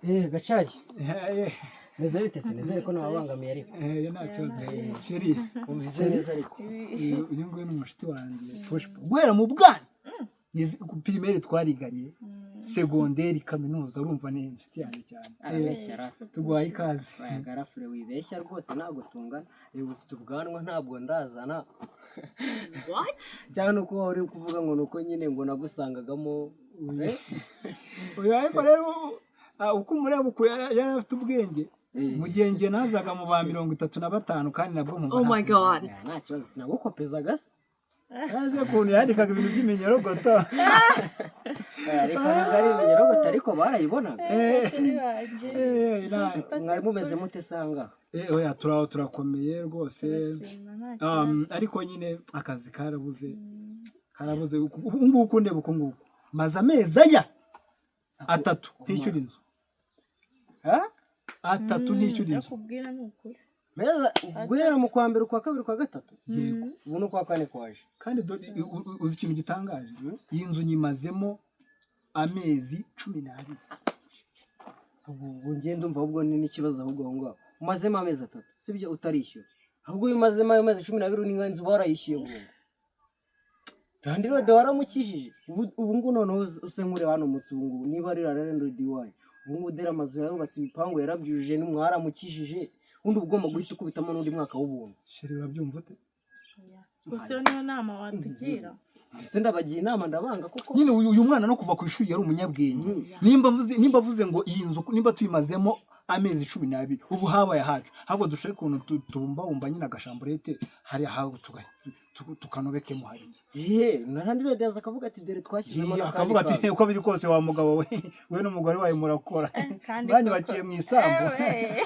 Gacaki, meze bite se? Nizere ko nababangamiye ariko. Nta kibazo, chérie. Umeze neza ariko? Uyu nguyu ni umushuti wanjye Pushpa, guhera mu bwana. Ku primaire twariganye, secondaire, kaminuza, urumva ni inshuti yanjye cyane. Arabeshya ra. Tuguhaye ikaze. Oya garafure, wibeshya rwose, ntabwo tungana. Reba, ufite ubwanwa, ntabwo ndazana. What? Cyangwa nuko wari uri kuvuga ngo nuko nyine ngo nagusangagamo, eh? Uyu ariko rero, uko umureba uku, yari afite ubwenge, mu gihe njye nazaga mu ba 35, kandi nabwo nkumva Oh my nta God. Ya, nta kibazo, sinagukopezaga se? Yaje ukuntu yandikaga ibintu by'iminyorogoto. Oya, ariko ntabwo ari iminyorogoto, ariko barayibonaga. Chéri wanjye. Mwari mumeze mute sanga? Oya, turaho, turakomeye rwose. Turashima, nta kibazo. Ariko nyine akazi karabuze, karabuze. Ubu ngubu ndeba uku nguku, maze amezi aya 3 ntishyura inzu. Ha? 3 ntishyura inzu. Ndakubwira ni ukuri. Meza guhera mu kwa mbere, ukwa kabiri, ukwa gatatu. Yego. Ubu ni ukwa kane kwaje. Kandi uzi ikintu gitangaje? Iyi nzu nyimazemo amezi 12. Ubu ngiye ndumva ahubwo ni n'ikibazo. Ahubwo aho ngaho umazemo amezi 3, sibyo, utarishyura. Ahubwo iyo umazemo ayo mezi 12, ni inzu uba warayishyuye burundu. Landlord waramukijije. Ubu ngubu noneho use nk'ureba hano munsi, ubu ngubu niba ari landlord iwanyu, ubu ngubu dore amazu yarubatse, ibipangu yarabyujuje, nimwaramukijije, ubundi uba ugomba guhita ukubitamo n'undi mwaka w'ubuntu. Chérie, urabyumva ute? Gusa iyo niyo nama watugira. Ese ndabagira inama ndabanga koko? Nyine uyu mwana no kuva ku ishuri yari umunyabwenge. Nimba mvuze ngo iyi nzu nimba tuyimazemo amezi 12, ubu habaye ahacu. Ahubwo dushake ukuntu tubumbabumba nyine agachambrette hari aho, tukanobekemo hariya. Eee, na landlord yaza akavuga ati: "Dore twashyizemo Iya, n'akandi akavuga ati: kantu." "Uko biri kose, wa mugabo we, we n'umugore wawe murakora." Kandi Banyubakiye mu isambu. Ewe.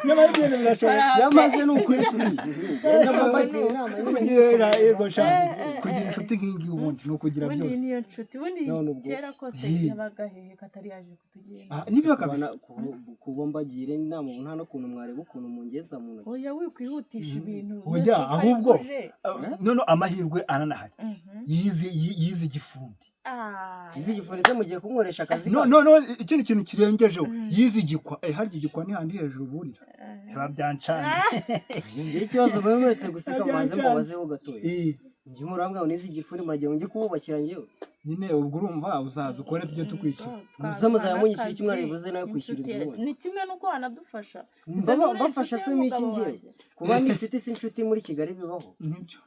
Nyamara ibyo bintu birashoboka. Yamaze ni ukuri kuri ngenda mbagira inama nyine. Kugira, yego sha, kugira inshuti nk'iyi ngiyi ubundi ni ukugira Ubundi iyi byose. niyo nshuti ubundi. None ubwo- Kera kose Yi. yabaga hehe katari yaje kutugira? Ah, nibyo kabisa. Kuba mbagira inama ubu, nta n'ukuntu mwareba ukuntu mungenza mu ntoki? Oya, wikwihutisha ibintu. Oya, Mbese uko ahubwo ari kuje. None amahirwe aranahari. Yize igifundi. Ah, Izi gifunitse, mugiye kunkoresha akazi No kanyu. no no, ikindi kintu kirengejeho, yize igikwa. Harya igikwa ni handi hejuru burira, biba byancanye. Ngira ikibazo, mwe muretse guseka, mubanze mubazeho gatoya. Njye murambwira ngo nize igifundi, muragira ngo njye kububakira njyewe? Nyine ubwo urumva uzaza ukore, tujye tukwishyura. Muze muzajya munyishyura iki? Mwaribuze nawe kwishyura inzu ubundi. Ni kimwe n'uko wanadufasha. Mbafasha se n'iki njyewe? Kuba ni inshuti si inshuti muri Kigali bibaho. Nibyo.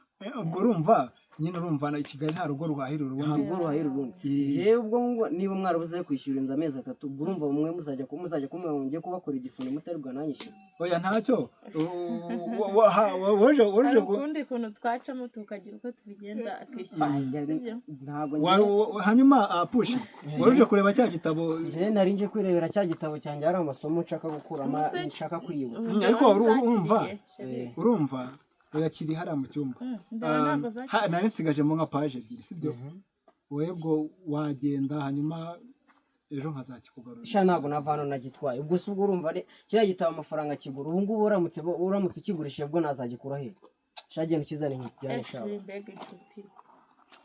Ubwo urumva nyine, urumva na i Kigali nta rugo ruhahira urundi. Ntabwo ruhahira urundi. Njyewe ubwo ngo niba mwarabuze kwishyura inzu amezi 3, ubwo urumva mwe muzajya kumwe ngo njye kubakora igifundi mutari bwananyishyura. Oya, ntacyo. Waje Hari waje ukundi kuntu twacamo tukagira uko tubigenza akishyura, sibyo? Ntabwo njyewe Hanyuma Pushi, waruje kureba cya gitabo? Njyewe nari nje kwirebera cya gitabo cyanjye, hari amasomo nshaka gukuramo, Ubuse- nshaka kwiyibutsa. Ariko urumva Chérie. Urumva, oya, kiri hariya mu cyumba. Imbeba ntabwo zakiriye. Nari nsigajemo nka paje ebyiri, sibyo? Wowe ubwo wagenda, hanyuma ejo nkazakikugarurira. Sha, ntabwo nava hano nagitwaye. Ubwo si ubwo urumva ari kiriya gitabo amafaranga kigura ubu ngubu, uramutse ukigurishije bwo nazagikura he? Sha, genda ukizane nkijyane sha. Chérie, mbega inshuti!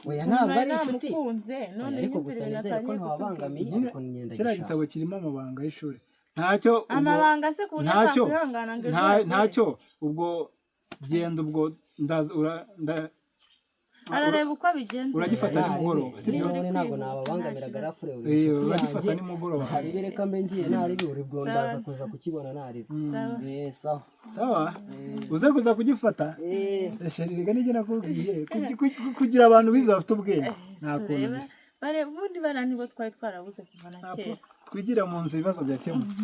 Oya, ntabwo ari Nari inshuti. namukunze none. Ariko Nyumvire gusa nizere ko natangiye ntababangamiye. kutubwira. Nyine Ariko ngenda kiriya gishaka. gitabo kirimo amabanga y'ishuri, ntacyo ubwo- Amabanga se ku buryo Ntacyo. atakwihangana ngo ejo hagere? Ntacyo, ubwo genda, ubwo ndaza Arareba uko abigenza. Uragifata nimugoroba, sibyo? None ntabwo nababangamira, garafure uri inshuti Uragifata yanjye. nimugoroba. Ntaribi, reka mbe ngiye, ntaribi uri bwo ndaza kuza kukibona, ntaribi. Sawa. Sawa. Sawa, uze kuza kugifata. Chérie, reka nijye nakubwiye kugira abantu bize bafite ubwenge, nta kuntu Sureba bisa. Ubundi bariya nibo twari twarabuze kuva na Ntabwo kera. twigira mu nzu, ibibazo byakemutse.